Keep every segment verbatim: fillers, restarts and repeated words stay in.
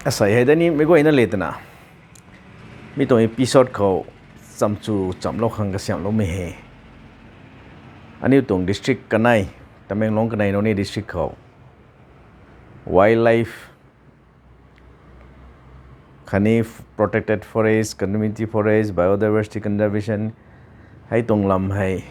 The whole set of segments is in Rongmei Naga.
Asei hei dani meic guayna le twna, mi tuang episode khou chamchu chamlou khang kasiamhloumei he. Aniu tuang district kanei, Tamenglong kanei Noney district khou wildlife khatni protected forest, community forest, biodiversity conservation hei tuang lam hei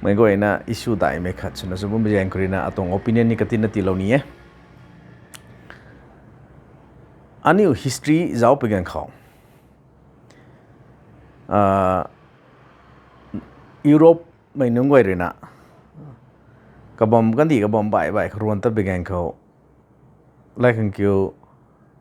meic guayna issue daihmei khat swna sw bammei zaeng khou ruina atuang opinion ni katina tiilou ni e. Aniu history zauc pui ganv khou, Europe mei nunc guay ruina kabam kandih kabam baih baih khou ruan tat pui ganv khou, lai khang kiu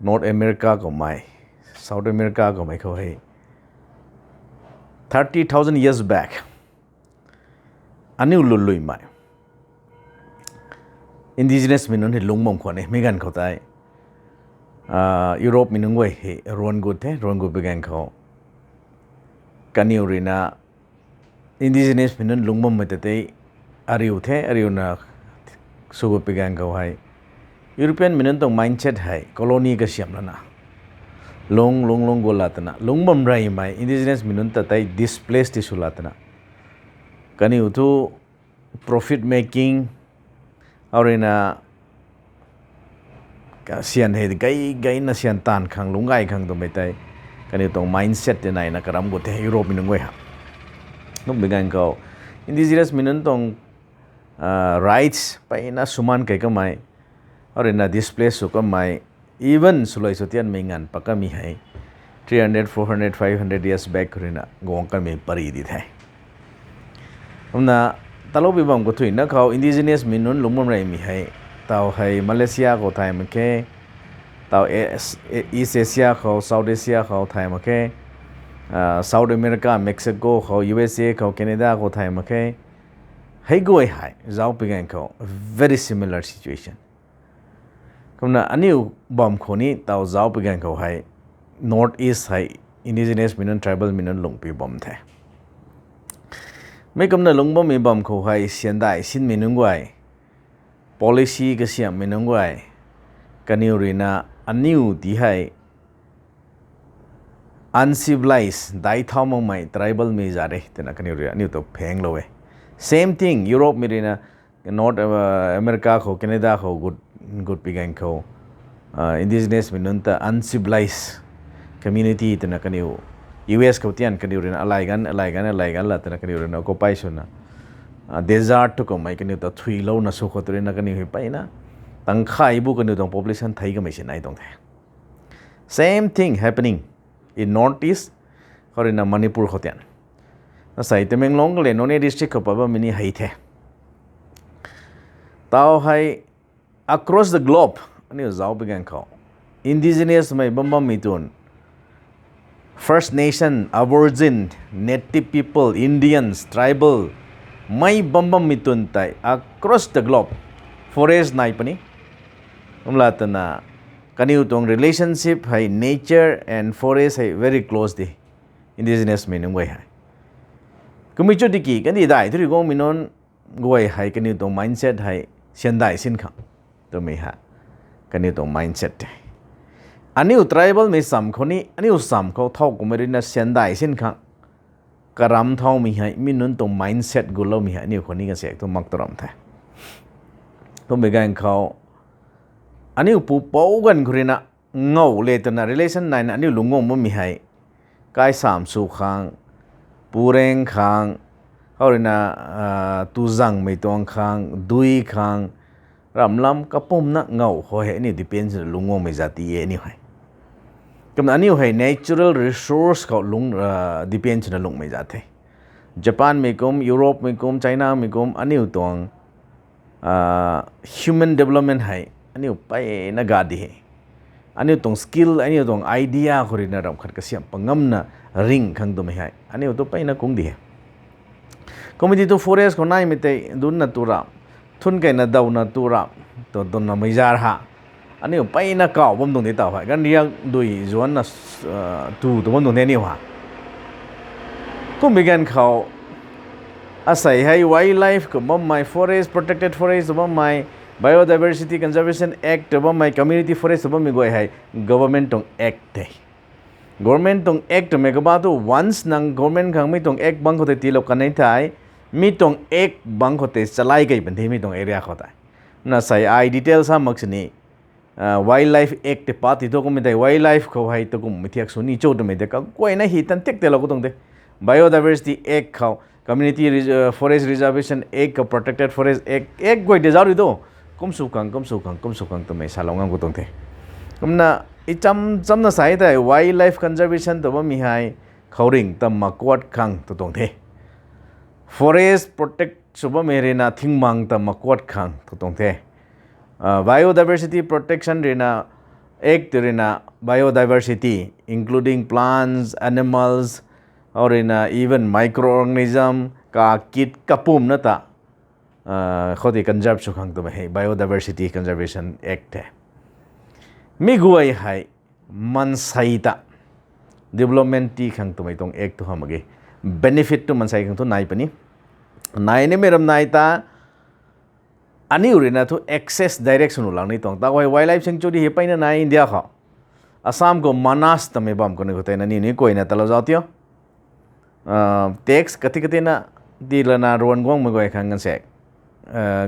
North America kummei, South America kummei khou hei thirty thousand years back aniu luluimei indigenous mei nunc hei lungc bam khwan e. Mi ganv khou tei Europe mei nunc guay hei ruan gut the, ruan gut pui ganv khou kaniw ruina indigenous mei nunc lungc bammei ta tei ariu the, ariuna sw gut pui ganv khou hei European mei nunc tuang mindset hei colony kasiamh lana lung lung lung gut la twna lungc bam reymei indigenous mei nunc ta tei displace ti sw la twna kaniw thu profit making, aruina syan hei gay gayna syan taanv khang lungc gay khang twmei tei kaniw tuang mindset tei naina karam gut the Europe mei nunc guay ha. Kum pui ganv khou indigenous mei nunc tuang rights peyna swmaan kei kamei, aruina displace sw kamei, even swluai sw tianmei nganv pat kamei hei three hundred, four hundred, five hundred years back khou ruina guang kamei pary di the. Kumna talou pui bam khou thuina khou indigenous mei nunc lungc bam reymei hei, taw hei Malaysia khou thay mak khe, taw East Asia khou, South Asia khou thay mak khe, South America, Mexico khou, U S A khou, Canada khou thay mak khe. Hei guay hei zauc pui ganv khou very similar situation. Kumna aniu bam khou ni taw zauc pui ganv khou hei North East hei indigenous mei nunc, tribal mei nunc lungc pui bam the. Mi kumna lungc bammei bam khou hei syan dai sinmei nunc guay, policy kasiamhmei nunc guay, kaniw ruina aniu ti hei uncivilized, daic thau makmei tribal mei zat e twna kaniw rui aniu ta phaenglou e. Same thing Europe mei ruina North America khou, Canada khou gut pui ganv khou indigenous mei nunc ta uncivilized community twna kaniw U S khou tian kaniw ruina alai ganv alai ganv alai ganv la twna kaniw ruina occupy swna desert tu kummei kaniw ta thuilouna sw khou tu ruina kaniw hei peyna tangkhai bu kaniw tuang population thei kamei si nai tuang the. Same thing happening in North East khou ruina Manipur khou tian. Asei Tamenglong kale Noney district khou pat bammei ni hei the. Taw hei across the globe aniu zauc pui ganv khou indigenous mei bam bammei tun, First Nation, Aborigine, Native People, Indians, tribal mei bam bammei tun tei across the globe forest nai puni. Kumla twna kaniw tuang relationship hei nature and forest hei very close di indigenous mei nunc guay hei. Kummei chu tiki kandih dai thu rui guangmei nunc guay hei kaniw tuang mindset hei syan dai sin khang twmei hei kaniw tuang mindset te. Aniu tribal mei sam khou ni aniu sam khou thau kummei ruina syan dai sin khang karam thaumei hei mi nunc tuang mindset guloumei hei aniu khou ni kasaek thu mak tu ram the. Kummei ganv khou aniu pupouc ganv khou ruina ngow le twna relation naina aniu lungc guang bammei hei, kaisam sw khang, pureng khang, khou ruina tuzangmei tuang khang, dui khang, ramlam kapumna ngow khou hei aniu depend swna lungc guangmei zat ti e aniu hei. Kumna aniu hei natural resource khou lungc depend swna lungcmei zat the. Japanmei kum, Europemei kum, Chinamei kum aniu tuang human development hei aniu peyna gat di he. Aniu tuang skill, aniu tuang idea khou ruina ramh khat kasiamh pangamna ring khang twmei hei aniu tu peyna kung di he. Kummei ti tu forest khou naimei tei dunna tu rap, thun keyna dawna tu rap, tu dunna mei zat ha. Aniu peyna kaw bam tuang di taw hei ganriak dui zuanna tu tu bam tuang di aniu ha. Kummei ganv khou asei hei wildlife khou bammei, forest, protected forest khou bammei, Biodiversity Conservation Act tw bammei, Community Forest tw bammei guay hei government tuang act the. Government tuang act twmei kaba tu once nang government khang mi tuang act bang khou tei tiilou kan e thei, mi tuang act bang khou tei chalai kei pan the mi tuang area khou tei. Na sei ai detail sa mak sini, Wildlife Act tei pat ti thu kummei tei wildlife khou hei tu kummei thiak sw ni cho twmei tei kaguayna hi tan tek telou khou tuang the. Biodiversity Act khou, Community Res-, uh, Forest Reservation Act khou, Protected Forest Act, Act guay tei zauc ri tu. Kum sw khang, kum sw khang, kum sw khang twmei salou ngam khou tuang the. Kumna, i cham, chamna sa e thei wildlife conservation tw bammei hei khouringh ta makuat khang tw tuang the. Forest protect sw bammei ruina thingmang ta makuat khang tw tuang the. Biodiversity protection ruina, act ruina biodiversity, including plants, animals, ruina even microorganism, kakit, kapumna ta, khou tei conserve sw khang twmei hei Biodiversity Conservation Act the. Mi guay hei maansei ta development tii khang twmei tuang act tu hamh mak ge. Benefit tu maansei khang thu nai puni. Nai nimei ram nai ta, aniu ruina thu access direct sw nuh lang ni tuang. Tau hei wildlife sanctuary hei peyna nai India khou. Assam khou Manas twmei bam khou ni khou tei na aniu ni kuayna talou zauc tio. Tax kati katina di lana ruan guangmei guay khang nganvsaekc,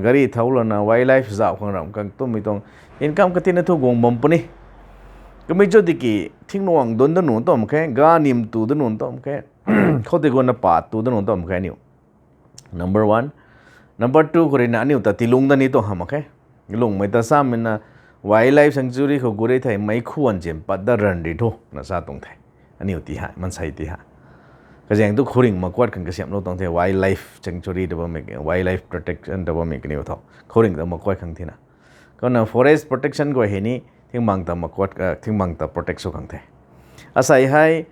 gari thau lana wildlife zauc khang ram khang twmei tuang income katina thu guang bam puni. Kamei cho tiki thingnuang dun dat nuh tam khe, ga nim tu dat nuh tam khe, khou tei guangna pat tu dat nuh tam khe aniu. Number one. Number two khou ruina aniu ta tiilung dat ni tuang hamh mak khe. Lungmei ta samei na wildlife sanctuary khou gu rei thei meic khwan zim pat dat ranv ri thu na sa tuang the. Aniu ti hei, maansei ti hei. Kazaeng tu khouringh makuat khang kasiamhlou tuang the wildlife sanctuary ta bammei, wildlife protection ta bammei kaniw tho. Khouringh ta makuat khang thina. Kumna forest protection guay hei ni thingmang ta makuat, thingmang ta protect sw khang the. Asei hei,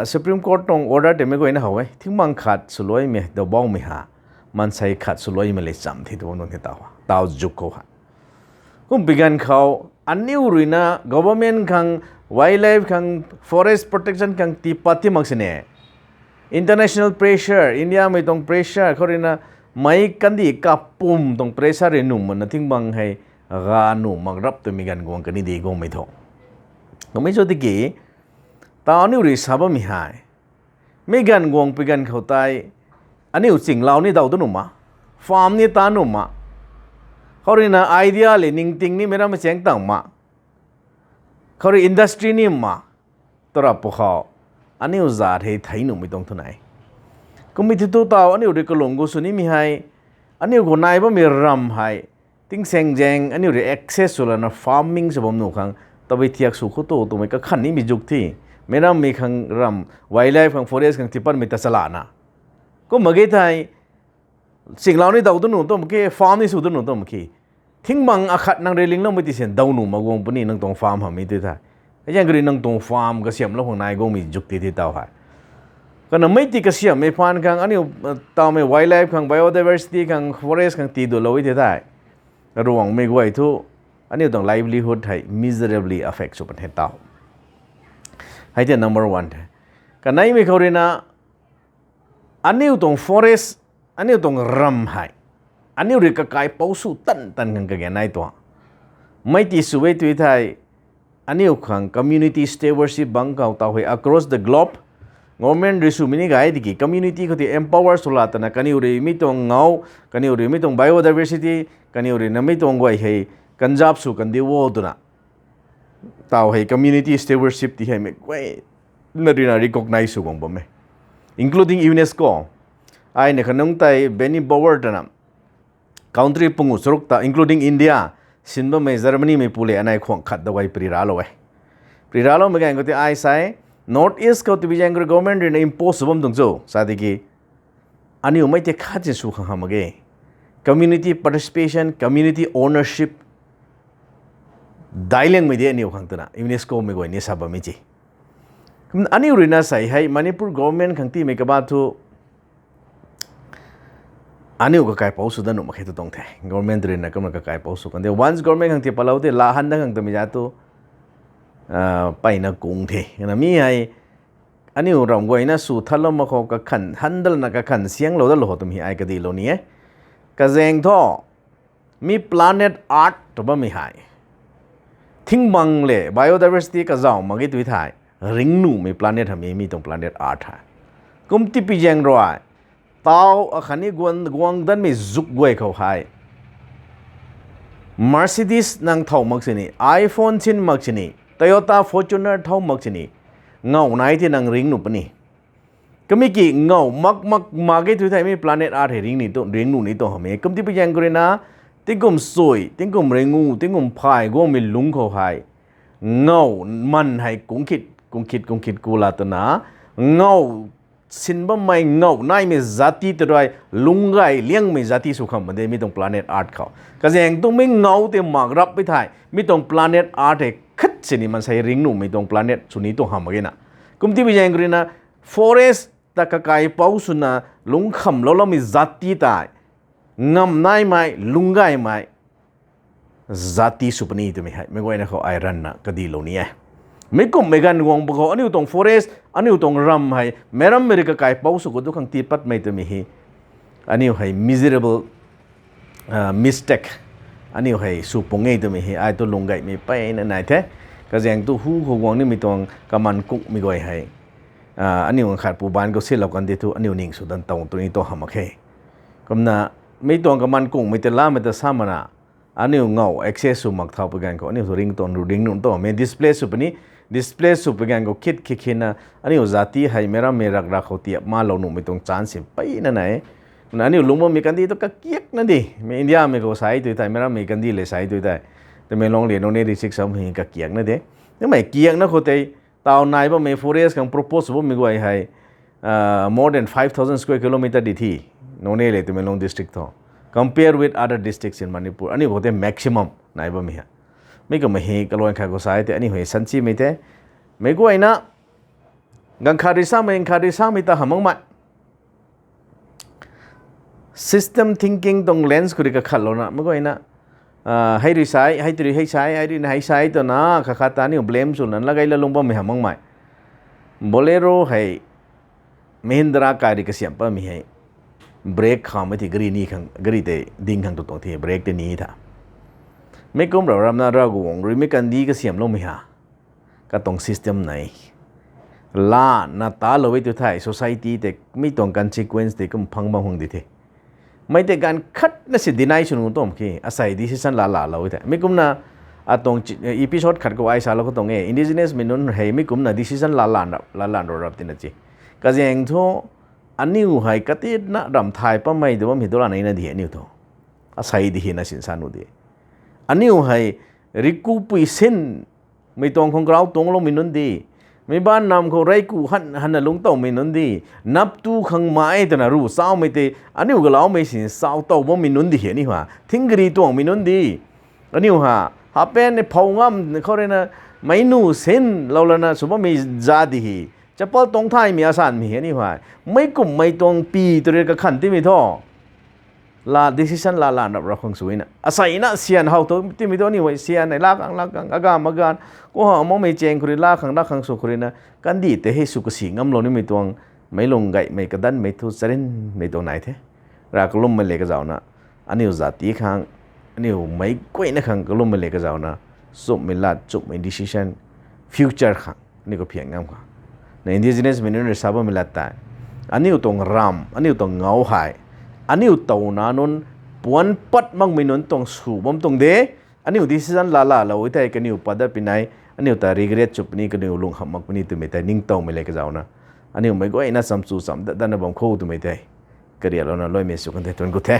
Supreme Court tuang order tei mei guayna how e, thingmang khat swluaimei dabaumei ha, maansei khat swluaimei le cham the tu bam tuang the tau, tau zuk khou ha. Kum pi ganv khou, aniu ruina government khang, wildlife khang, forest protection khang tii pat ti mak sini. International pressure, Indiamei tuang pressure khou ruina, meic kandih kapwm tuang pressure rui nuh mana thingmang hei, ga nuh mak rap twmei ganv guang kani di guangmei tho. Kummei cho tiki, tau aniu rui sa bammei hei, mi ganv guang pi ganv khou tei, aniu chinglau ni daw dat nuh ma, farm ni ta nuh ma, khou ruina idea le ningting nimei rammei chaeng tang ma, khou rui industry ni ma, tarap pwkhou, aniu zat hei thei nuhmei tuang thu nai. Kummei thu tu tau aniu rui kalung gu sw nimei hei, aniu khou nai bammei ram hei, tingsaeng zaeng aniu rui access sw lana farming sw bam nuh khang, tabui thiak sw khou tu twmei kakhan nimei zuk the. Meic rammei khang ram, wildlife khang, forest khang tii patmei ta chalana. Kum mak ge thei, chinglau ni daw dat nuh tam khe, farm ni sw dat nuh tam khe. Thingmang akhat nang rui lingloumei ti sin daw nuh mak guang puni nang tuang farm hamhmei ti thei. Azaeng kari nang tuang farm kasiamhlou khang nai guangmei zuk ti ti tau hei. Kana mei ti kasiammei phaan khang, aniu, tawmei wildlife khang, biodiversity khang, forest khang tii dutlou e ti thei, ruangmei guay thu, aniu tuang livelihood hei miserably affect sw pan the tau. Hei tei number one the. Kaneimei khou ruina, aniu tuang forest, aniu tuang ram hei, aniu rui kakaipouc sw tan tan khang kage nai tuang. Mei ti sw e tu thei, aniu khang community stewardship bang khou tau hei across the globe, government rui swmei ni gay tiki community khou ti empower sw la tana kaniw rui mi tuang ngau, kaniw rui mi tuang biodiversity, kaniw ruina mi tuang guay hei conserve sw kandi o twna. Tau hei community stewardship ti hei mei guay na ruina recognize sw guang bam e. Including UNESCO. Aina khanungc tei Benny Bauer twna country pungu charuk ta, including India, sin bammei Germanymei pu le anei khwang khat da guay priralou e. Priraloumei ganv khou ti ai sa e, North East khou tibi zaeng khou government ruina impose sw bam tuang cho sa tiki, aniu mei tei khat sin sw khang hamh mak ge. Community participation, community ownership, daic liangmei de aniu khang twna UNESCO mei guay ni sa bammei ti. Aniu ruina sei hei Manipur government khang tiimei kaba thu, aniu kakaipouc sw dat nuh mak khe tu tuang the. Government ruina kumna kakaipouc sw kan de. Once government khang tii patlou tei laa han dat khang twmei za tu, mpeyna kung the. Kana mi hei, aniu ram guayna sw thatlou mak khou kakhan handle na kakhan sianglou datlou twmei hei ai kadihlou ni e. Kazaeng thu, Mi planet Earth tw bammei hei, thingbang le biodiversity kazauh mak ge tw thei, ringnuhmei planet hamei mi tuang planet Earth hei. Kum tipi zaeng rui, tau akhatni guang, guang danmei zuk guay khou hei, Mercedes nang thow mak sini, iPhone sin mak sini, Toyota Fortuner thow mak sini, ngow nai ti nang ringnuh puni. Kami ki ngow mak mak mak ge tw thei mi planet Earth hei ringnuh ni tuang hamei. Kum tipi zaeng khou ruina, tingkum sui, tingkum ringu, tingkum phay guangmei lungc khou hei, ngow man hei kung khit, kung khit, kung khit ku la twna, ngow sin bammei ngow naimei zati tw rui, lungc gay liangmei zati sw kham mak de mi tuang planet Earth khou. Kazaeng tuang mi ngow tei mak rap pui thei, mi tuang planet Earth hei khat sini mansei ringnuhmei tuang planet sw ni tuang hamh mak ge na. Kum tipi zaeng khou ruina, forest ta kakaipouc swna lungc khamlou loumei zati tei, ngam naimei, lungc gaymei zati sw puni twmei hei meic guayna khou ai ranvna kadilou ni e. Mi kummei ganv guang pw khou aniu tuang forest, aniu tuang ramv hei meic rammei rui kakaipouc sw khou du khang tii patmei twmei hei, aniu hei miserable mistake aniu hei sw pung e twmei hei ai tu lung gaymei mpeyna nai the. Kazaeng tu hu khou guang nimei tuang kaman kungmei guay hei, aniu khat pu baanc khou silou kan di thu aniu ning sw dan tuang tu ni tuang hamh mak khe. Kumna, mi tuang kaman kungmei tei lamei ta sa mana, aniu ngow access sw mak thau pui ganv khou aniu thu ring tuang, ringnuh tuang mei displace sw puni, displace sw pui ganv khou khit khit khitna, aniu zati hei meic rammei rak rak khou tiap malou nuhmei tuang chance mpeyna nai. Kumna aniu lungc bammei kandih tu kakiakna di, mi Indiamei khou sai tu thei, meic rammei kandih le sai tu thei, Tamenglong le Noney district samei kakiakna de. Nimei kiakna khou tei, tau nai bammei forest khang propose bammei guay hei, more than five thousand square kilometre di thi, Noney le Tamenglong district thu, compare with other districts in Manipur, aniu khou tei maximum nai bammei hei. Mi kummei hei kaluan khat khou sai tei aniu hei sanchimei the. Meic guayna, ganv khat rui samei, ganv khat rui samei ta hamh makmei system thinking tuang lens khou rui kakhatlouna meic guayna, hei rui sai, hei tei rui hei sai, hei ruina hei sai twna kakhat ta aniu blame swna lagay la lung bammei hamh makmei. Bolero hei, Mahindra kai rui kasiam patmei hei, brake khamei tei gari ni khang, gari tei ding khang tu tuang the, brake tei ni tha. Mi kum rau ramna Ravguangc rui mi kandih kasiamloumei ha, katuang system nai, lana talou e tu thei society tei mi tuang consequence tei kum phang bam khang di the. Mei tei ganv khatna si deny sw nuh tuang khe, asei decision laa laalou e thei. Mi kumna, atuang episode khat khou ai salou khou tuang e, indigenous mei nunc hei mi kumna decision laa laa rap tina chi. Kazaeng thu, aniu hei katitna ramh thay pammei tu bam hei tu lana na di hei aniu thu, asei di hei na sinsa nuh di. Aniu hei rikupui sin mei tuang khang grau tuangloumei nunc di, meic baanv nam khou reiku han hanna lungc towmei nunc di, nap tu khang mai twna ru chaumei tei, aniu galaumei sin chau tow bammei nunc di hei aniu ha, thing gari tuangmei nunc di, aniu ha, hapen phou ngam khou ruina, meic nu sinlou lana sw bammei za di hei, chappal tuang thaymei asanmei hei aniu ha, meic kummei tuang pi tw rui kakhan timei thu, la decision laa laa rap rap khang swna, aseina syan how tu timei tu aniu hei syan hei laa khang laa khang, agam agan, kou ha makmei chaeng khou rui laa khang laa khang sw khou ruina, kandih tei hei sw kasi ngamlou nimei tuang, meic lung gaymei kadanmei thu charynmei tuang nai the. Rav kalummei le kazauna, aniu zat ti khang, aniu meic guayna khang kalummei le kazauna, chumhmei lat, chumhmei decision, future khang aniu kaphian ngam khang, na indigenous mei nunc rui sa bammei lat tei, aniu tuang ramv, aniu tuang ngau hei, aniu towna nunc, puanc pat makmei nunc tuang sw bam tuang de. Aniu decision laa laalou e thei kaniw pat dat puni, aniu ta regret sw puni, kaniw lung hamh mak puni twmei tei ningtowmei le kazauna, aniu meic guayna chamchu cham dat datna bam khou twmei tei kariaklouna luaimei sw kan the, thuanc ku the.